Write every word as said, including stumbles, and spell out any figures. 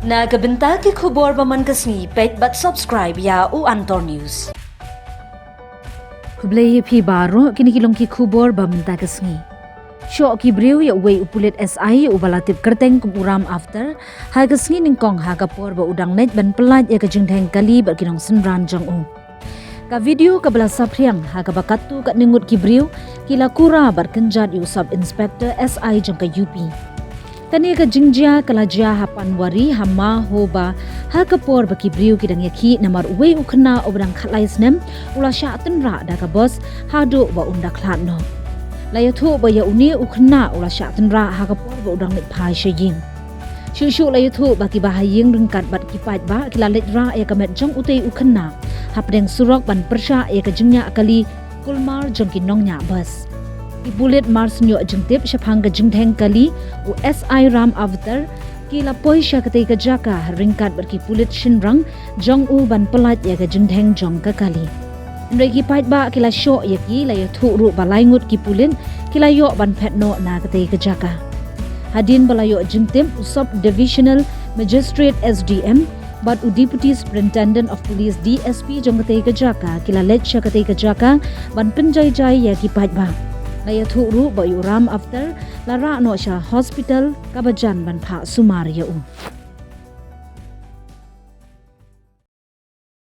Na ka bynta ki khubor ba man ka sngi, peit bad subscribe ïa u Antor News. Khublei ïa phi baroh, kine ki long ki khubor ba mynta ka sngi. Shoh ki briew ïa uwei u pulit S I uba la tip kyrteng kum u Ram Avtar ha ka sngi nyngkong ha ka por ba u dang leit ban pyllait ïa ka jingdheng kali bad ki nongsynran jong u. Ka video kaba la saphriang ha kaba katto katne ngut ki briew ki la kura bad kynjat ïa u Sub Inspector S I jong ka U P. Kane ka jingjia ka la jia ha Panwari ha Mahoba ha ka por ba ki briew ki dang ïakhih namar uwei u khynnah uba dang khatlai snem u la shah tynrah da ka bos haduh ba un da khlad noh. La ïathuh ba ïa une u khynnah u la shah tynrah ha ka por ba u dang leit phai sha ïing. Shuh shuh la ïathuh ba ki bahaïing ryngkat bad ki paidbah ki la leit rah ïa ka met jong utei u khynnah hapdeng surok ban pyrshah ïa ka jingñiah kali kulmar jong ki nongñiah bos. Ki pulit mar shu ïoh jingtip shaphang ka jingdheng kali u S I Ram Avtar, ki la poi sha katei ka jaka ryngkat bad ki pulit shynrang jong u ban pyllait ïa ka jingdheng jong ka kali. Hynrei ki paidbah ki la shoh ïa ki, la ïathuh ruh ba lai ngut ki pulit ki la ïoh ban phet noh na katei ka jaka. Hadien ba la ïoh jingtip, u Sub Divisional Magistrate, S D M, bad u Deputy Superintendent of Police, D S P, jong katei ka jaka ki la leit sha katei ka jaka ban pynjai jai ïa ki paidbah. La ïathuh ruh ba u Ram Avtar la rah noh sha hospital kaba jan ban phah sumar ïa u.